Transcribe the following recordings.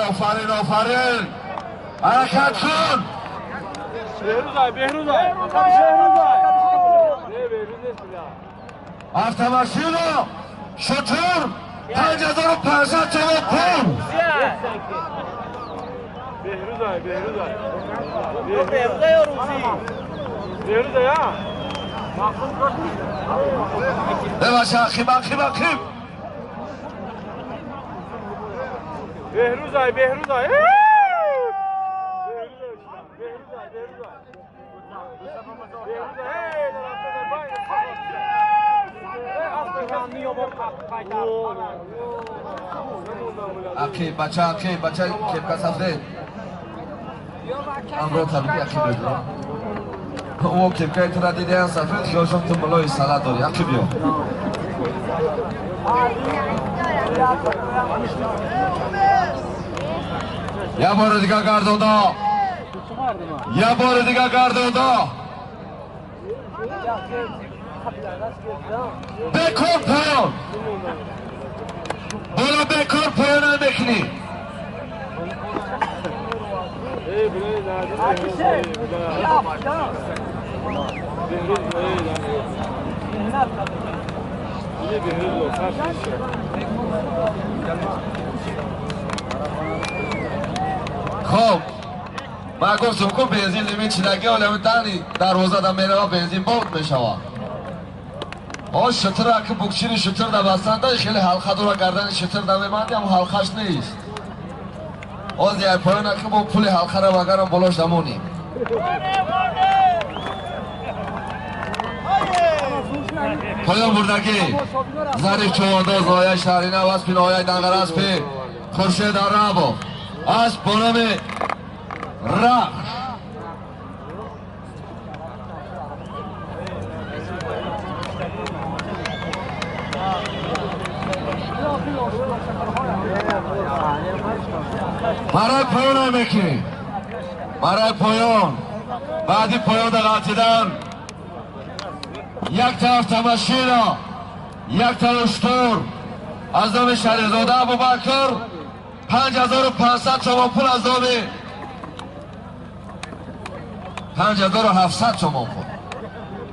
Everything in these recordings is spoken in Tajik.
Офарин, офарин. Ҳаракат кун. Автомашина, шутур, 5500 сомон пул. Бебаша, ақиб, ақиб, ақиб. Беҳрӯзай, Беҳрӯзай. Ақиб, бача, ақиб, бача, кепка сафед. Амро табрик ақиб бедорам. О, кепкаи тура дидаям сафед, хиёлшон ту мулои сала дорӣ. Ақиб биё. Я бори дига гардонда. Я бори дига гардонда. Бекор поён. Бола бекор поён намекунӣ. Хоб, ман гуфтам ку бензин лимит шидаги олами дани дарвозада мерава бензин бод мешава. О шутура ки букчини шутур да бастанда хеле ҳалқа дора гардани шутур да мебанди, ам ҳалқаш нест. Оз яй поёна ки бо пули ҳалқара вагарам болош дамонем. Поён бурдагӣ Зариф Чувандоз ноҳияи Шаҳринав, аспи ноҳияи Данғара, аспи Хуршед Арабов, асп бо номи Рахш. Барои поён мекунем, барои поён. Баъди поён дағалтидан як тараф тамашина, як тараф шутур аз номи Шарифзода Абубакр, 5500 сомон пул аз номи 5700 сомон пул,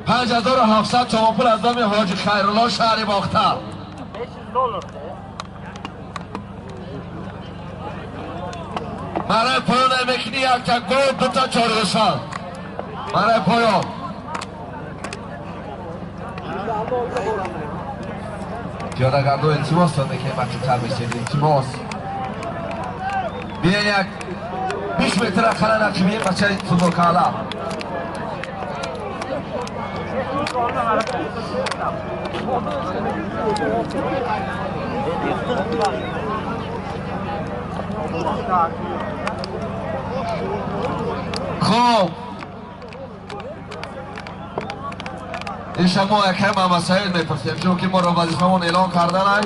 5700 сомон пул аз номи Ҳоҷи Хайрулло шаҳри Бохтар. Барои поён намекунӣ якта гол, дута чоргӯсфанд. Барои поён. Пиёдагардо илтимос мекунем, ақибтар бишед, илтимос. Биён як 20 метр ақаллан ақиб, бачаи футболкаала. Хоб, иша мо якай Мамасаид мепурсем, чунки моро вазифамон эълон карданай.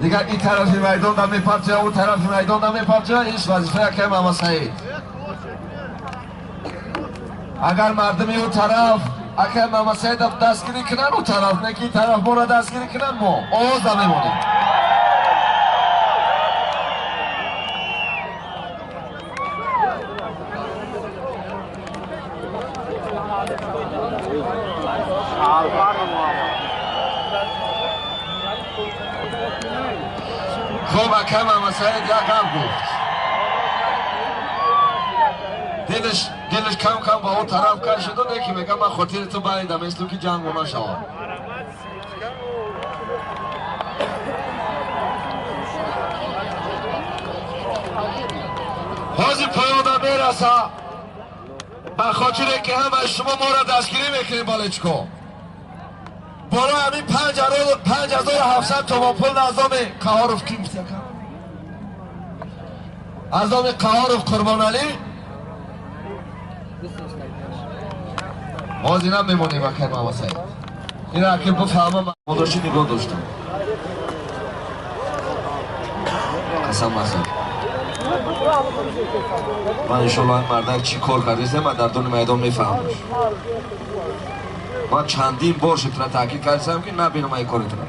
Дигар ин тарафи майдон да мепарча, он тарафи майдон да мепарча, иш вазифа якай Мамасаид. Агар мардуми он тараф акай Мамасаида дастгирӣ кунанд, он тараф не ки ин тараф моро дастгирӣ кунанд, мо овоз да мемонем. Хоб, акай Мамасаид як гап гуфт. Дилаш кам кам ба он тараф кашиду, не ки мегам ман хотири ту байдам, мислу ки ҷангу нашавад. Ҳозир поёнда мераса, ба хотире ки ҳамаи шумо моро дастгирӣ мекунед болечко. Боло ҳамин 5700 томон пул аз номи Қаҳоров ки гуфт якам? Аз номи Қаҳоров Қурбоналӣ. Ҳозир намемонем акай Мамасаид. Ина аки бифаҳмам, модоши нигоҳ доштам. Қасам махӯр. Ман иншоалло ин мардак чӣ кор кардааст, ман дар дуни майдон мефаҳмам. Ман чандин бор шитра таъкид кардам ки набинам ай кори тура.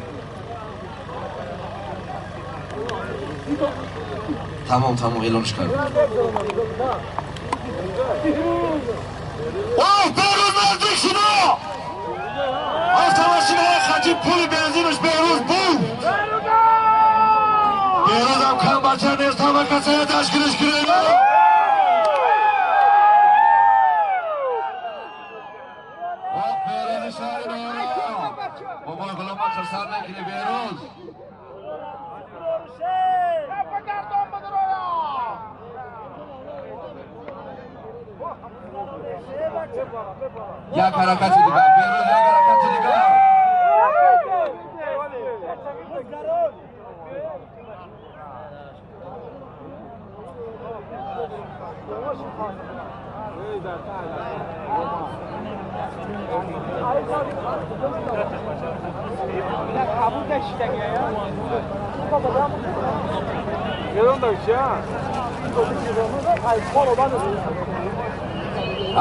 Тамом, тамом, эълонш кардем. Оҳ, Беҳрӯз наздик шуда! Автомашинаи хати пули бензинаш Беҳрӯз буд. Беҳрӯзам кам бача нест, ҳама касая ташкилиш кунед. Оҳ, Беҳрӯзи шаҳри Нора. Бобои ғулома хурсанд мекунӣ, Беҳрӯз. Як ҳаракати дигар, Беҳрӯз, як ҳаракати дигар.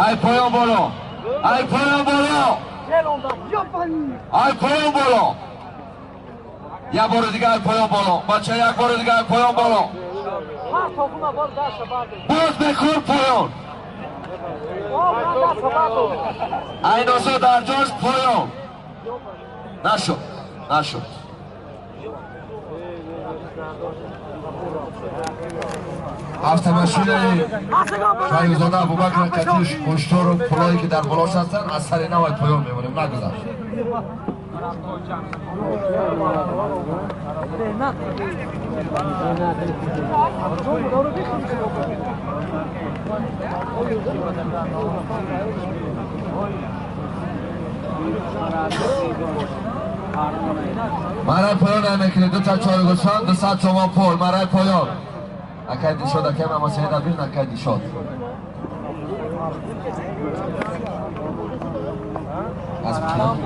Ай поён боло! Ай поён боло! Ай поён боло! Як бори дигар ай поён боло! Бача, як бори дигар ай поён боло! Боз бекор поён! Ай носо дар ҷош поён! Нашуд, нашуд. Автомашинаи Шаҳризода Абубакр катиш гӯштору пулое ки дар болош ҳастанд аз сари навай поён мемонем, нагузашт. Марай поён намекунед, дута чори гӯсфанд, 200 сомон пул, марай поён. Акай Дилшод, акай Мамасаид Абир, акай Дилшод. Аз киё?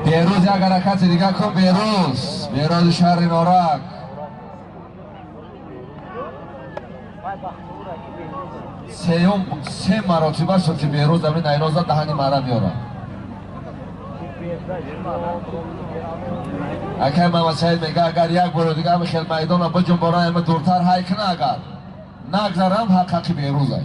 Беҳрӯз як ҳаракати дигар кун, Беҳрӯз. Беҳрӯзи шаҳри Норак. Сеюм, се маротиба шуд ки Беҳрӯз ҳамин айноза даҳани мара меорад. Акай Мамасаид мега, агар як бори дигар ҳами хел майдона биҷунбора, ами дуртар ҳай куна, агар нагзарам, ҳақ ҳақи Беҳрӯзай.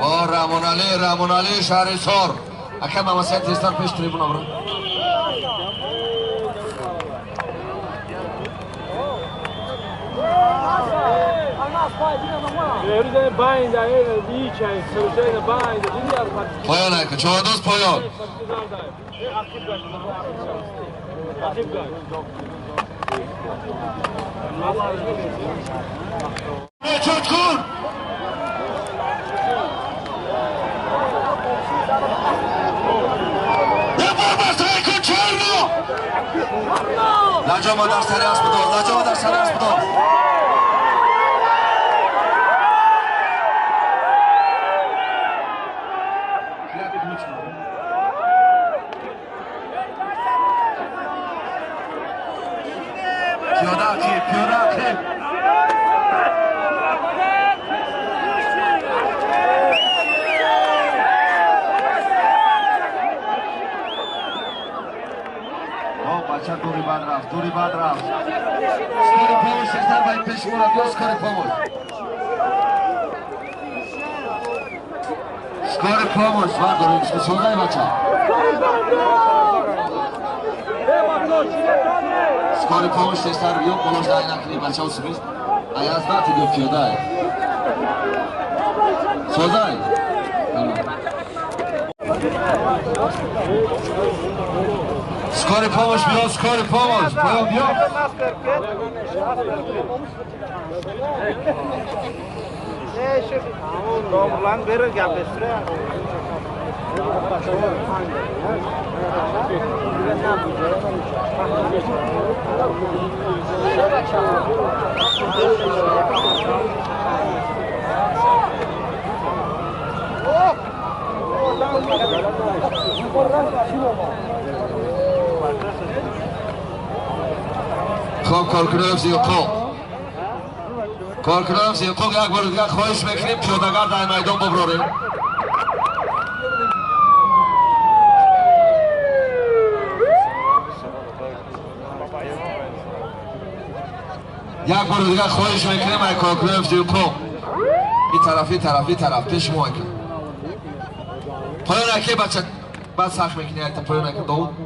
О, Рамонали, Рамонали, шаҳри Сор. Акай Мамасаид тезтар пеш трибуна бро. Поён айка, чордоз поён. Чот кун! Лаҷома дар сари асп бидор, лаҷома дар сари асп бидор. Пиёда ақиб, пиёда ақиб. Бача дури бад рафт, дури бад рафт. Скори помощь, сестар бай пеш мурад, ё скори помощь. Скори помощь, вардорем, созай бача. Скори помощь, сестар, ё болош дай накни, бача усмист. Аяз нати ё пиёдай. Созай. Скорый помощь биё, скорый помощь. Поён биё. خب کارکنان حفظ حقوق، کارکنان حفظ حقوق یک بار دیگه خواهش میکنیم پیاده‌گرد در میدان ببراریم. یک بار دیگه خواهش میکنیم ای کارکنان حفظ حقوق این طرف این طرف این طرف پیش ما کن. پایان اکی بچه بعد سخت میکنی ایتا پایان اکی داود.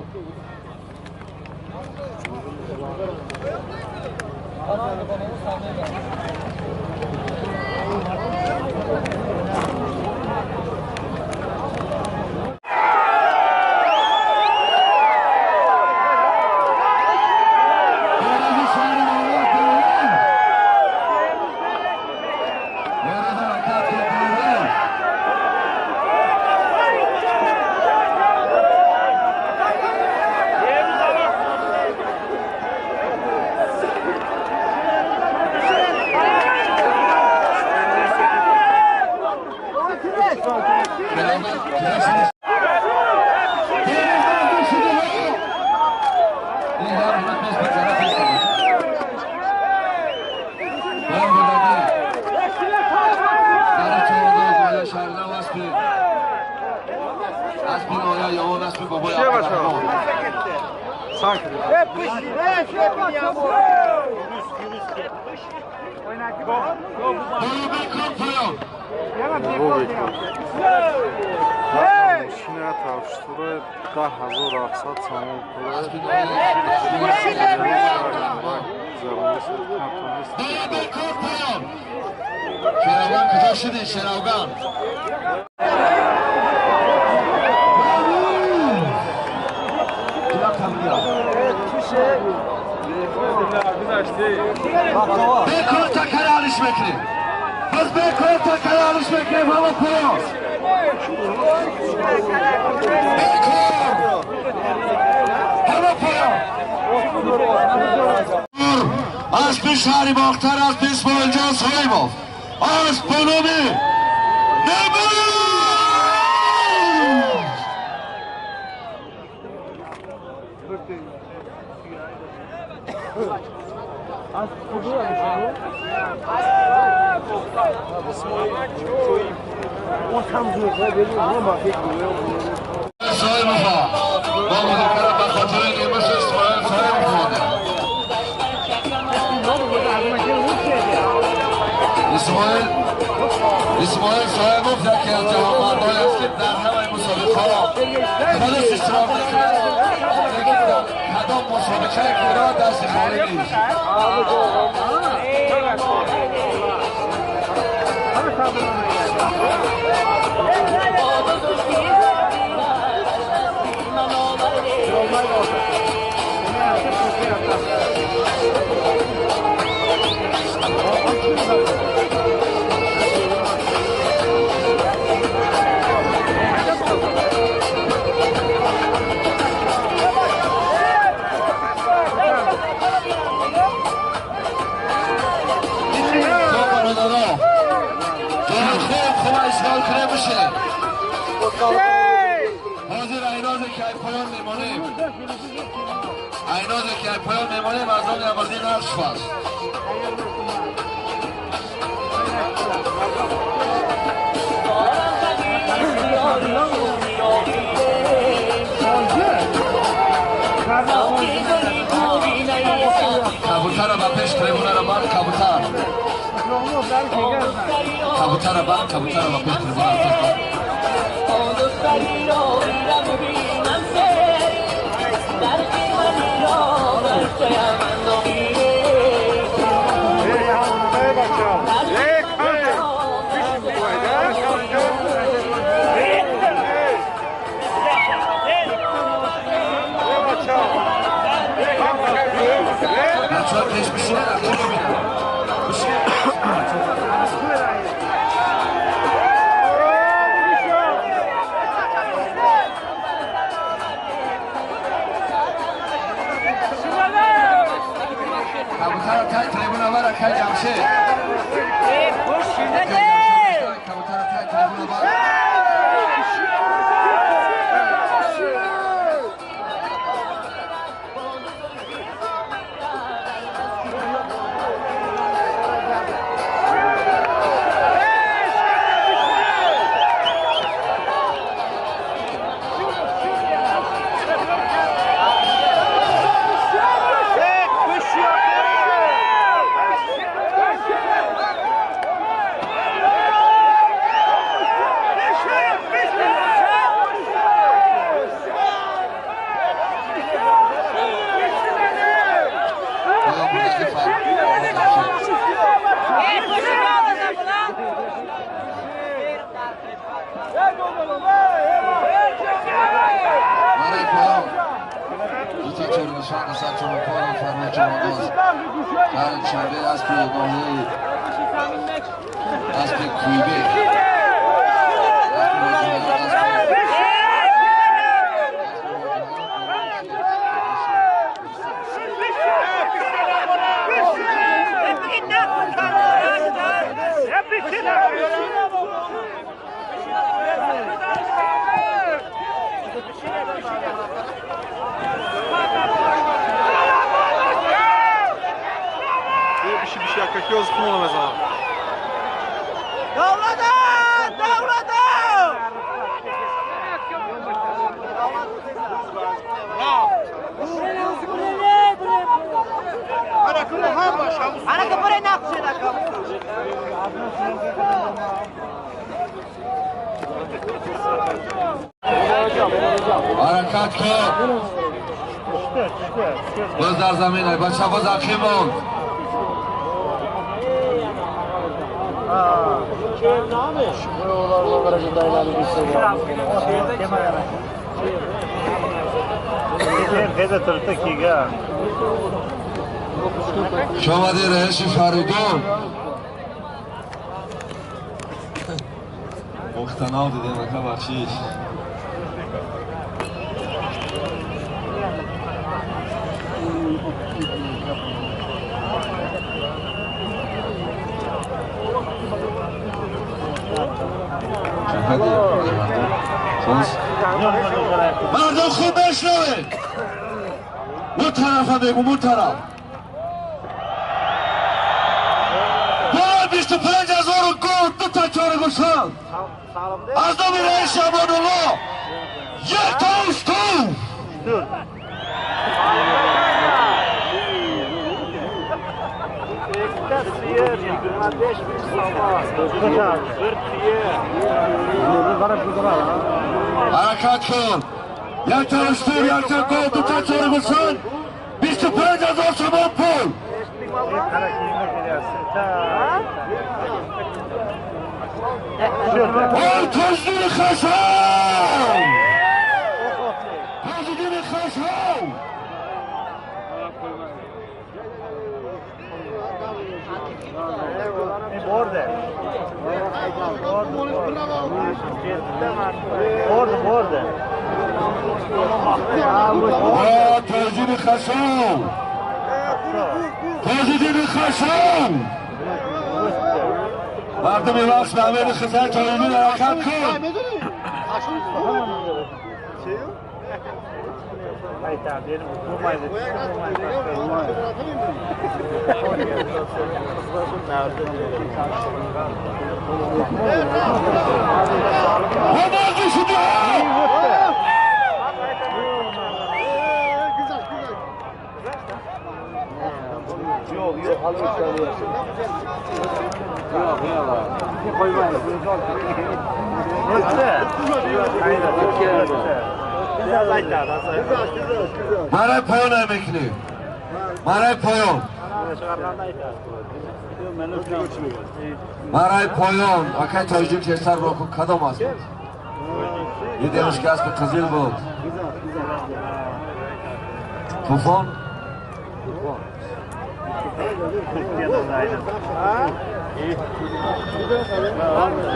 اسب شهری باختر اسب اسماعیل جان صاحبov اسب به نام نمروز. صاحبov با مذاکره به خاطر نعمت اسماعیل صاحبov اسماعیل صاحبov یکی از جوانمردان است که در همه مسابقه‌ها خودش اشتراک می‌کند. کدام مسابقه که را دست خالی نیست. حاضر اینازه که ای پایان میمانیم، اینازه که ای پایان میمانیم از آن عوضی نقش خواست. کبوتر را به پیش تریبونه را بر کبوتر، کبوتر را بر کبوتر را به پیش تریبونه را. Бачаҳо пеш бишинед, ақл бибинанд. Бишинед. Кабутара тай трибуна бара кай Ҷамшед. Кабутара тай трибуна бара. Ҳаракат кун. Боз дар замин ай бача, боз ақиб монд. Шомади раиши Фаридун. Мухтанав дидем ака, бахшиш. مردم خوب بشنوید. اون طرف هم بگو، اون طرف. با 25,000 گل دو تا چهار گلشن از نام رئیس امان‌الله یک تا اشتون. حرکت کن. یک تا اشتون، یک تا گل، دو تا چهار گلشن، 25,000 تومان پول. آی تجدید خشم، تجدید خشم. برده برده برده. آه تجدید خشم، تجدید خشم. مردم وقت به امیر خزر تاییدین حرکت کن. برای پایان نمیکنی، برای پایان، برای پایان. اکی تاجدین تشتر رو کن. کدام است؟ یه دیروز که اسب قزیل بود. طوفان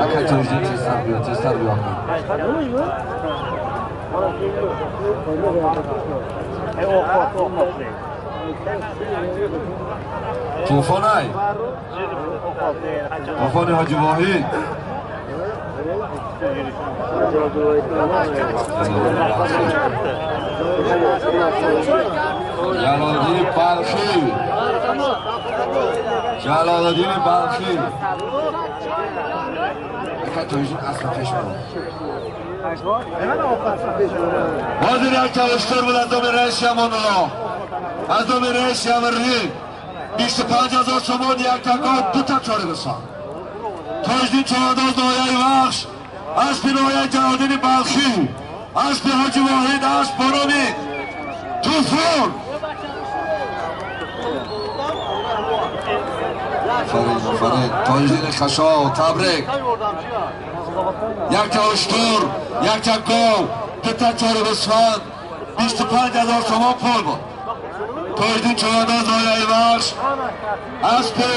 Ака тоҷдин тезтар биё, тезтар биё. Тӯфонай, тӯфони Ҳоҷи Воҳид. Ҷалолиддини Балхӣ, Ҷалолиддини Балхӣ. Ака тоҷдин асло пеш буд. Ҳозир як кавуштур буд аз доми раиси Амонулло, аз доми раиси Амирӣ. 25,000 сомон, як такоб, ду та чори бисон. Тоҷдин чорандоз ноҳияи Вахш, аспи ноҳияи Ҷалолиддини Балхӣ, аспи Ҳоҷи Воҳид, асп бо номи Тӯфон. Офарин, офарин. Тоҷдини Хашов, табрик. Як та уштур, як та гов, ду та чори бисфанд, 25,000 сомон пул буд. Тоҷдин чорандоз ноҳияи Вахш, аспи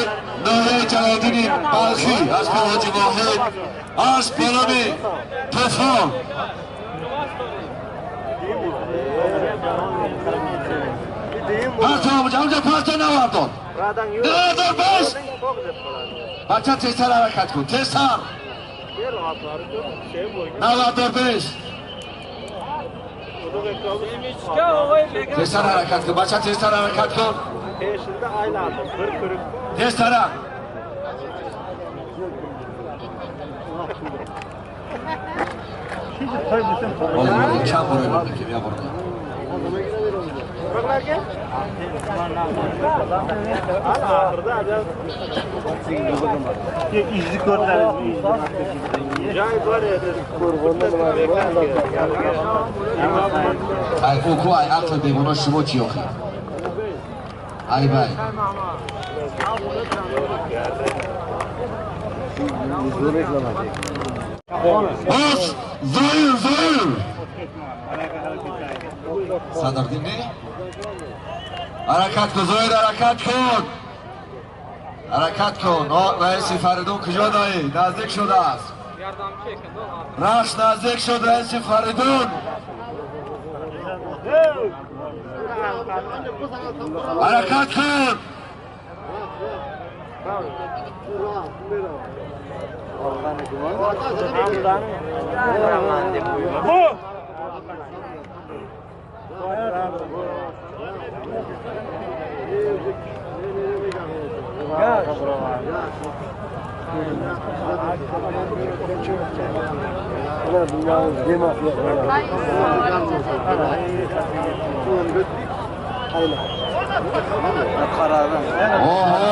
ноҳияи Ҷалолиддини Балхӣ, аспи Ҳоҷи Воҳид, асп бо номи Тӯфон. Парта ҳамҷа, парта навардод. 2005. Бача тезтар ҳаракат кун, тезтар. 95. Тезтар ҳаракат кун, бача тезтар ҳаракат кун. Тезтар. Чанд бор эълон мекунем, як бор. Ай оку, ай ақли бегуноҳ шумо чӣ охир? Ай бай. Боз Зоир, Зоир. Садардин не? Ҳаракат кун, Зоир, ҳаракат кун. Ҳаракат кун. Раиси Фаридун куҷо доӣ? Наздик шудааст. Рашт наздик шуд раиси Фаридун. Ҳаракат кун. Oho!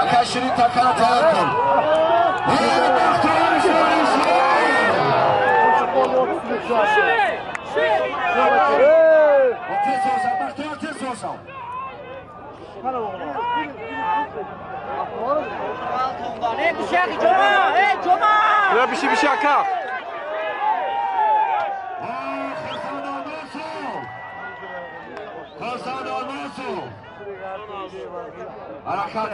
Акашини такара тайёр кун. حرکت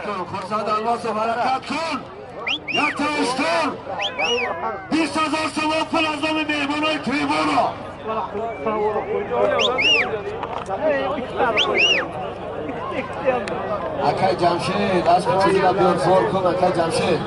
کن خورشید الماسو، حرکت کن. یک تا اشتر 20,000 سوم پول از نام مهمانای تریبونا. اکای جمشید اسب چیزی را بیار زور کن. اکای جمشید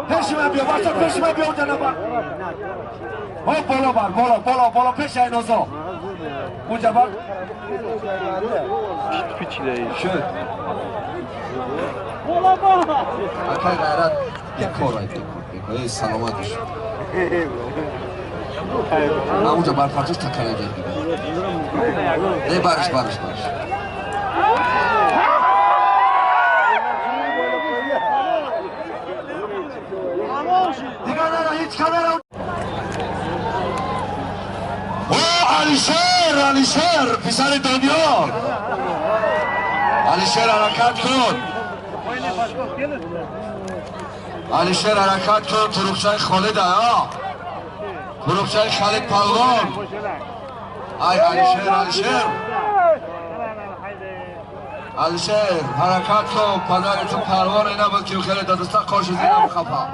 پیش من بیا بچه، پیش من بیا اونجا نبر. هاپ بالا بر، بالا بالا بالا پیش اینازا اونجا بر. شد اکای غیرت بیکار ای بیکار ای سلامت بشه. نه اونجا بر فرجاش تکنه جای دیگه. ای برش برش برش. علیشیر، علیشیر پسر دانیال. علیشیر حرکت کن. علیشیر حرکت کن. ترکچای خالد ها، ترکچای خالد پلوان. ای علیشیر، علیشیر، علیشیر حرکت کن. پدر تو پروان اینا بود که خیلی دادستا قاش زینم خفا.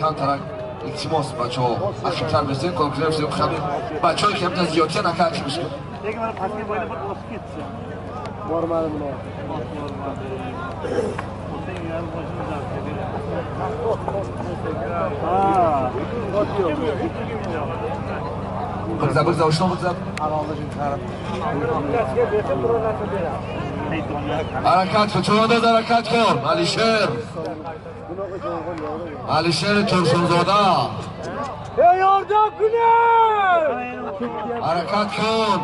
کم ترک التماس بچه‌ها اخیرتر بزنین کنکورم شدیم خبر بچه‌ای که همتا زیادی نکرد میشه. بگذار بگذار اشنا بگذار. حرکت کن چون حرکت کن. علیشیر، علیشیر ترسونزاده حرکت کن.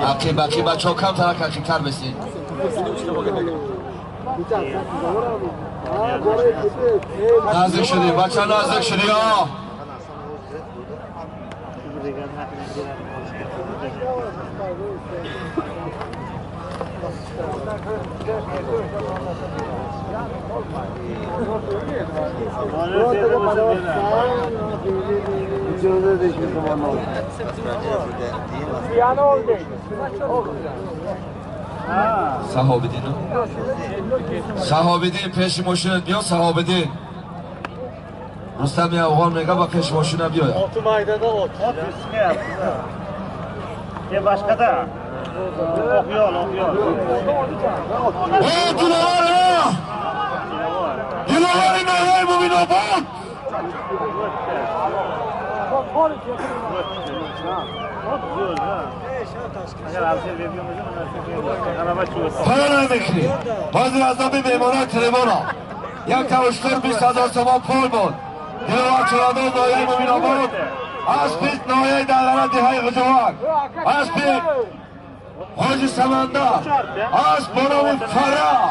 عقیب عقیب بچه ها کم ترک عقیب تر بسید. نزدیک شدی بچه ها، نزدیک شدی ها. صحابدین، صحابدین پیش ماشینت بیا. صحابدین رستم افغان میگه با پیش ماشینم بیا. یه başka da. Okuyor, okuyor. Ey Dilavar ha! Dilavar inaylar bu binabad! پایان نمیکنی. حاضر از نام میهمانان تریبونا یک توشتر 20,000 سومان پول بود. دلاور چرادان نایه مبین آباد اسب نایه دلاره دهای غجوک اسب حاجی سمندر اسب بنام فراز.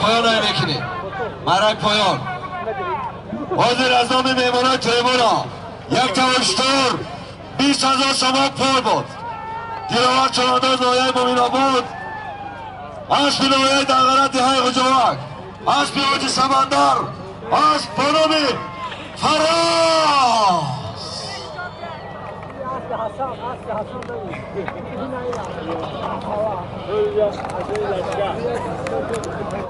پایان های میکنی مرای پایان. Ҳозир аз номи меҳмонои трибуна як тавоштур 20 000 сомон пул буд. Диловар чавандоз, ноҳияи Муминобод, аспи ноҳияи Данғара, деҳаи Ғуҷовак, аспи Ҳоҷи Самандар, асп бо номи Фароз. Hasan, Hasan da iyi.